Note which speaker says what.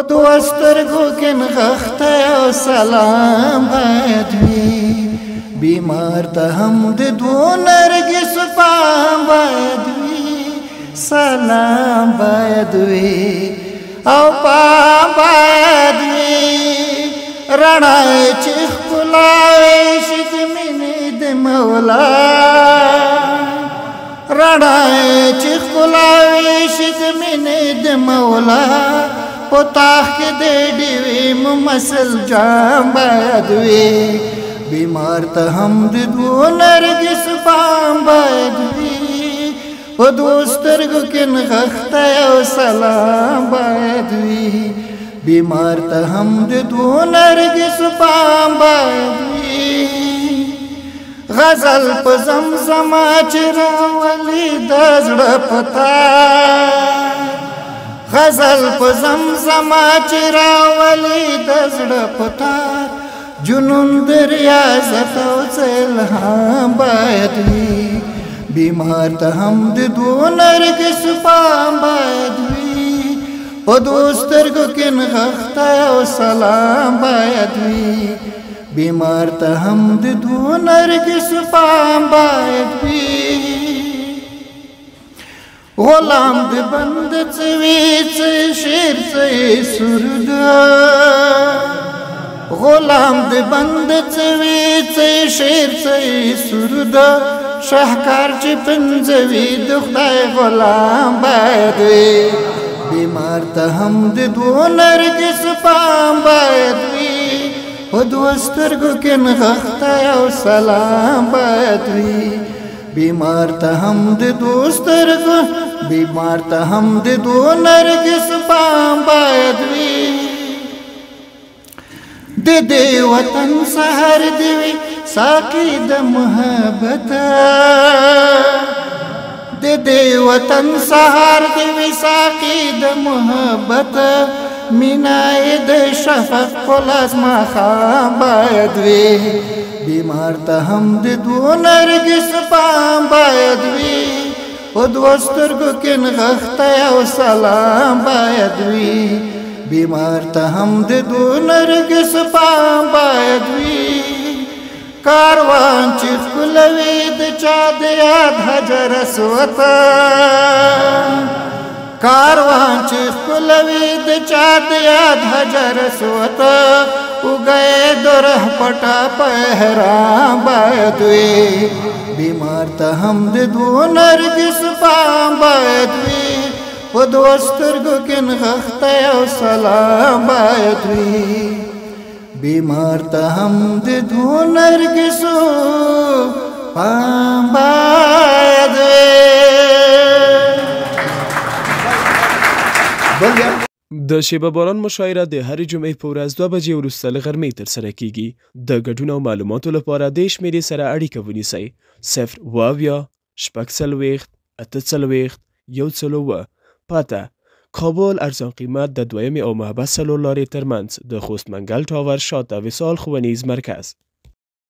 Speaker 1: په دوو سترګو کې نغښتی او سلام باید وي. بیمار ته هم د دوو نرګسو پام باید وي، سلام باید وي او پام باید وي. رڼا یې چې ښکلا شي د مینې د مولا، رڼا یې چې ښکلا شي د مینې د مولا، په تاخ کې د ډیوې ممثل جام باید وي. بیمار ته هم د دوو نرګسو پام باید وي، په دوو سترګو کې نغښتی او سلام باید وي. بیمار ته هم د دوو نرګسو پام باید وي. غزل په زمزمه چې راولي د زړه په تار، غزل په زمزمه چې راولي د زړه په تار، جنون د ریاضت او څه الهام باید وي. بیمار ته هم د دوو نرګسو پام باید وي، په دوو سترګو کې نغښتی او سلام باید وي. بیمار ته هم د دوو نرګسو پام باید وي. غلام د بند څه وي څه شعر څه سرود، غلام د بند څه وي څه شعر څه سرود، شهکار چې پنځوي د خدای غلام باید وي. بیمار ته هم د دوو نرګسو پام باید وي، په دوو سترګو کې نغښتی او سلام باید وي. بیمار ته هم د دوو سترګو، بیمار ته هم د دوو نرګسو پام باید وي. د دې وطن سحر دی وي ساقي د محبت، د دې وطن سحر دی وي ساقي د محبت، مینا یې د شفق په لاس ماښام باید وي. بیمار ته هم د دوو نرګسو پام باید وي، په دوو سترګو کې نغښتی او سلام باید وي. بیمار ته هم د دوو نرګسو پام باید وي. کاروان چې ښکلوي د چا د یاد حجر اسود، کاروان چې ښکلوي د چا د یاد حجر اسود، اوږه یې د روح پټه په احرام باید وي. بیمار ته هم د دوو نرګسو پام باید وي، په دوو سترګو کې نغښتی او سلام باید وي. بیمار ته هم د دوو نرګسو پام باید وي.
Speaker 2: د شیبه باران مشاعره د هرې جمعې په ورځ 2 بجې وروسته له غرمې ترسره کیږي. د ګډون او معلوماتو لپاره دې شمېرې سره اړیکه ونیسئ: 0 اویا 46 48 107. پته: کابل، ارزان قیمت، د دویمې او محبس څلور لارې ترمنځ، د خوست منګل ټاور شاته، وصال ښوونیز مرکز.